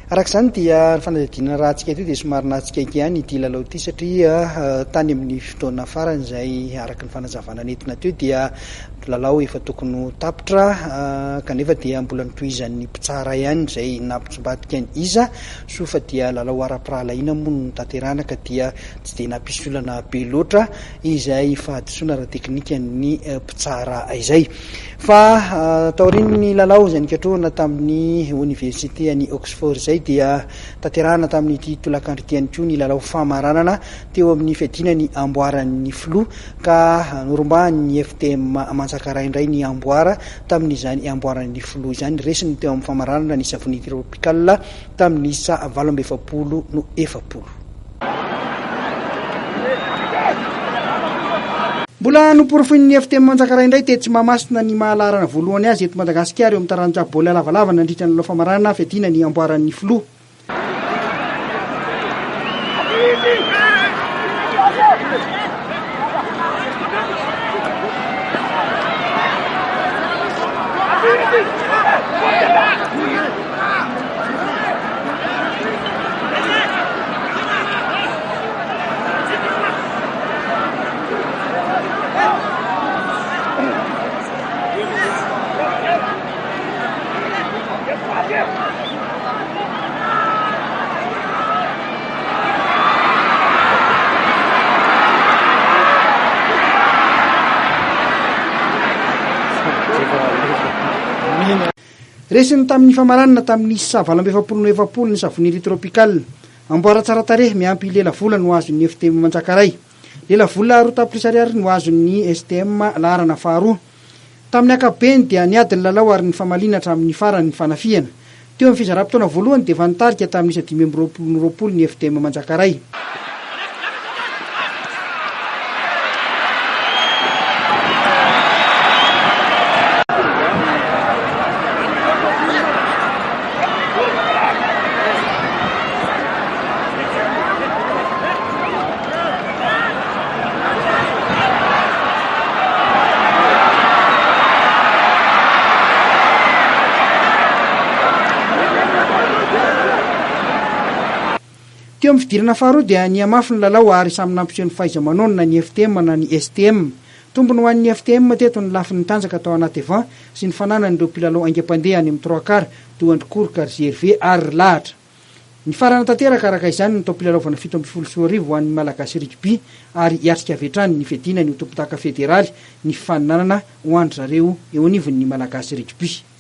Araka izany dia ny fanadihadiana narahantsika teo dia somary nahatsikaiky ihany ity lalao ity satria tany amin'ny fotoana farany izay araka ny fanazavana nentina teo dia lalao efa tokony ho tapitra kanefa dia mbola notohizan'ny mpitsara ihany izay nampitsimbadika ny isa. Soa fa dia lalao ara-pirahalahiana moa no notanterahana ka dia tsy dia nampisy olana be loatra izay fahadisoana ara-teknikan'ny mpitsara izay. Fa taorian'ny lalao izay nikatrohana tamin'ny oniversite an'i Oxford izay dia tanterahana tamin'ity tolakandro ity ihany koa ny lalao famaranana teo amin'ny fiadiana ny amboaran'ny filoha ka norombahan'ny FTM Manjakaray indray ny amboara tamin'izany amboaran'ny filoha izany. Resiny teo amin'ny famaranana ny Savony Tropical tamin'ny isa 48 no 40. Mbola noporofoin'ny FTM Manjakaray indray tetsy Mahamasina ny maha laharana voalohany azy eto Madagasikara eo amin'ny taranja baolina lavalava nandritra ny lalao famaranana fiadiana ny amboaran'ny filoha. Resiny tamin'ny famaranana tamin'ny isa 48 no 40 ny Savonnerie Tropicale. Amboara tsara tarehy miampy lelavola no azon'ny FTM Manjakaray. Lelavola 2 tapitrisa ariary no azon'ny STM laharana faharoa. Tamin'ny ankapobeny dia niady ny lalao ary nifamaliana hatramin'ny farany ny fanafihana. Teo amin'ny fizaram-potoana voalohany dia efa nitarika tamin'ny isa 25 no 20 ny FTM Manjakaray. Teo amin'ny fidirana faharoa dia nihamafy ny lalao ary samy nampiseho ny fahaiza-manaony na ny FTM na ny STM. Tombony ho an'ny FTM teto ny lafiny tanjaka tao anaty avant sy ny fananan'ireo mpilalao haingam-pandeha any amin'ny trois quarts toa an-dry Koroka, ry Gervais ary ry Lahatra. Nifarana tanteraka araka izany ny taom-pilalaovana 2017 ho an'ny Malagasy Rugby ary hiatrika avy hatrany ny fiadiana ny ho tompondaka federaly ny fifaninanana ho an-dry zareo eo anivon'ny Malagasy Rugby.